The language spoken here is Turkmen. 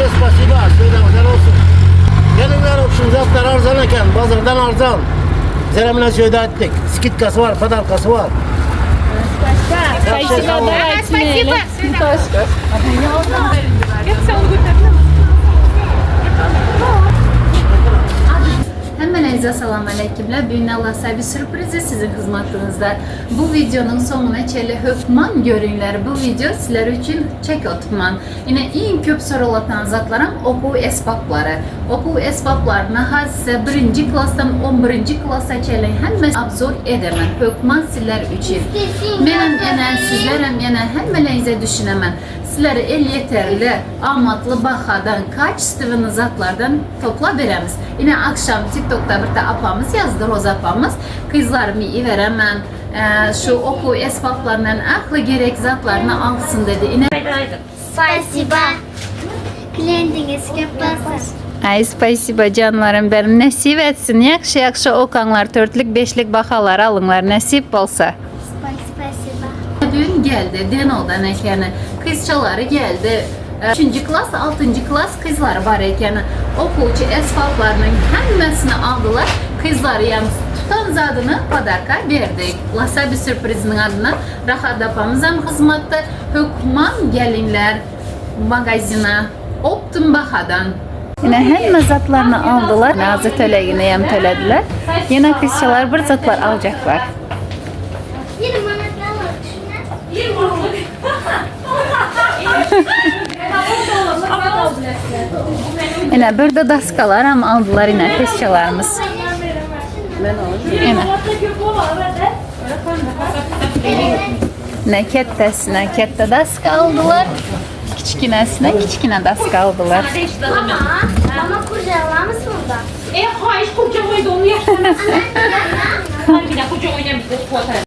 Большое спасибо, söwdaňyzlar bolsun. Geliňler şu zatlar arzan eken, bazardan arzan. Bizler bilen söwda etdik. Skidkasy bar, podarkasy bar. Спасибо, Спасибо. Hemmeleriňize salam aleykimler. Bugün Allah sahibi sürprizi sizin hizmetinizde. Bu videonun sonuna çeli hökman görünler. Bu video sizler için çek otman. Yine en köp sorulatan zatlaram okuw esbaplary. Okuw esbaplaryna has birinji klasdan 11. klasa çeli hemme obzor edemen. Hökman sizler üçin. Menem ene, sizlerem ene hemmeleriňize düşünemen. Sizlere el yeterli, amatly bahadan, kaçstwny zatlardan topla beremiz. Ine akşam TikTokda bir de apamyz yazdy, Roza apamyz. Kyzlarymy iberemen, şu okuw esbaplaryndan ähli gerek zatlaryny alsyn dedi. Ine. Спасибо. Klientiňiz köp bolsun. Ay spasiba janlarym benim nesip etsin ýagşy ýagşy okaňlar törtlik beşlik bahalar alyňlar nesip bolsa. Spasiba. Dün geldi Denoldan ekeni kyzçalary geldi üçünji klas altynjy klas kyzlary bar ekeni okuwçy esbaplarynyň hemmesini aldylar kyzlary ýam tutan zadyny podarka berdik Wasabi sürpriziniň adyna Rahat apamyzam hyzmatda hökman geliňler magazina optum bahadan. Ine hemme zatlaryny aldylar. Nazy tölegini hem tölediler. Ýene kyzçalar bir zatlar aljaklar. Bir manat alyp Ine birde daskalar hem aldylar ine kyzçalarymyz. Ine. Ine ketdesine ketde daska aldylar. Kiçkinesine kiçkine daska aldylar. Mama, mama kurcalamaz mı da? E hayır kurca oydu onu yaşlanır. Bir dakika kurca oynayalım biz de kuatara.